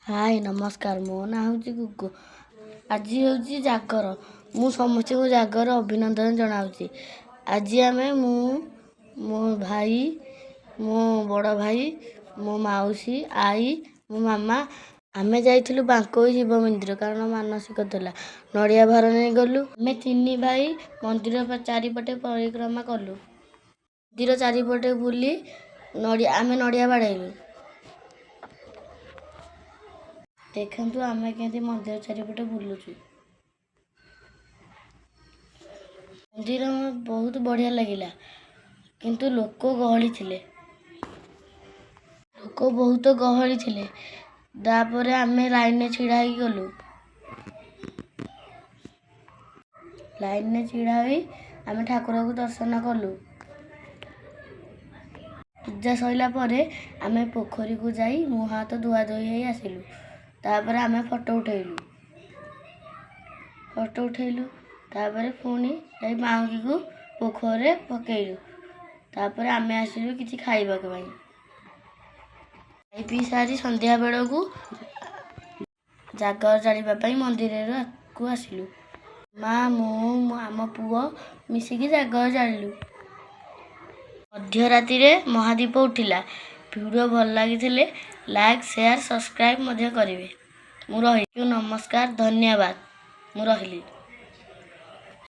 ହାଏ, ନମସ୍କାର। ମୋ ନାଁ ହେଉଛି ଗୁଗୁ। ଆଜି ହେଉଛି ଜାଗର। ମୁଁ ସମସ୍ତଙ୍କୁ ଜାଗର ଅଭିନନ୍ଦନ ଜଣାଉଛି। ଆଜି ଆମେ ମୁଁ, ମୋ ଭାଇ, ମୋ ବଡ଼ ଭାଇ, ମୋ ମାଉସୀ, ଆଈ, ମୋ ମାମା, ଆମେ ଯାଇଥିଲୁ ବାଙ୍କୋଇ ଶିବ ମନ୍ଦିର, କାରଣ ମାନସିକ ଥିଲା। ନଡ଼ିଆ ଭାର ନେଇ ଗଲୁ। ଆମେ ତିନି ଭାଇ ମନ୍ଦିର ଚାରିପଟେ ପରିକ୍ରମା କଲୁ। ମନ୍ଦିର ଚାରିପଟେ ବୁଲି ନଡ଼ିଆ ଆମେ ନଡ଼ିଆ ବାଡ଼େଇଲୁ। ଦେଖନ୍ତୁ, ଆମେ କେମିତି ମନ୍ଦିର ଚାରିପଟେ ବୁଲୁଛୁ। ମନ୍ଦିର ବହୁତ ବଢ଼ିଆ ଲାଗିଲା, କିନ୍ତୁ ଲୋକ ଗହଳି ଥିଲେ। ଲୋକ ବହୁତ ଗହଳି ଥିଲେ। ତାପରେ ଆମେ ଲାଇନରେ ଛିଡ଼ା ହେଇକି ଗଲୁ। ଲାଇନରେ ଛିଡ଼ା ହୋଇ ଆମେ ଠାକୁରଙ୍କୁ ଦର୍ଶନ କଲୁ। ପୂଜା ସରିଲା ପରେ ଆମେ ପୋଖରୀକୁ ଯାଇ ମୁହଁ ହାତ ଧୁଆ ଧୋଇ ହେଇ ଆସିଲୁ। ତାପରେ ଆମେ ଫଟୋ ଉଠେଇଲୁ। ଫଟୋ ଉଠେଇଲୁ, ତାପରେ ପୁଣି ଯାଇ ବାଉଁକିକୁ ପୋଖରୀରେ ପକେଇଲୁ। ତାପରେ ଆମେ ଆସିଲୁ କିଛି ଖାଇବାକୁ ପାଇଁ। ଖାଇ ପିଇ ସାରି ସନ୍ଧ୍ୟା ବେଳକୁ ଜାଗର ଜାଳିବା ପାଇଁ ମନ୍ଦିରକୁ ଆସିଲୁ। ମା, ମୁଁ, ଆମ ପୁଅ ମିଶିକି ଜାଗର ଜାଳିଲୁ। ମଧ୍ୟରାତିରେ ମହାଦୀପ ଉଠିଲା। ଭିଡ଼ିଓ ଭଲ ଲାଗିଥିଲେ ଲାଇକ୍, ସେୟାର, ସବସ୍କ୍ରାଇବ୍ ମଧ୍ୟ କରିବେ। ମୁଁ ରହିଲି। ନମସ୍କାର, ଧନ୍ୟବାଦ। ମୁଁ ରହିଲି।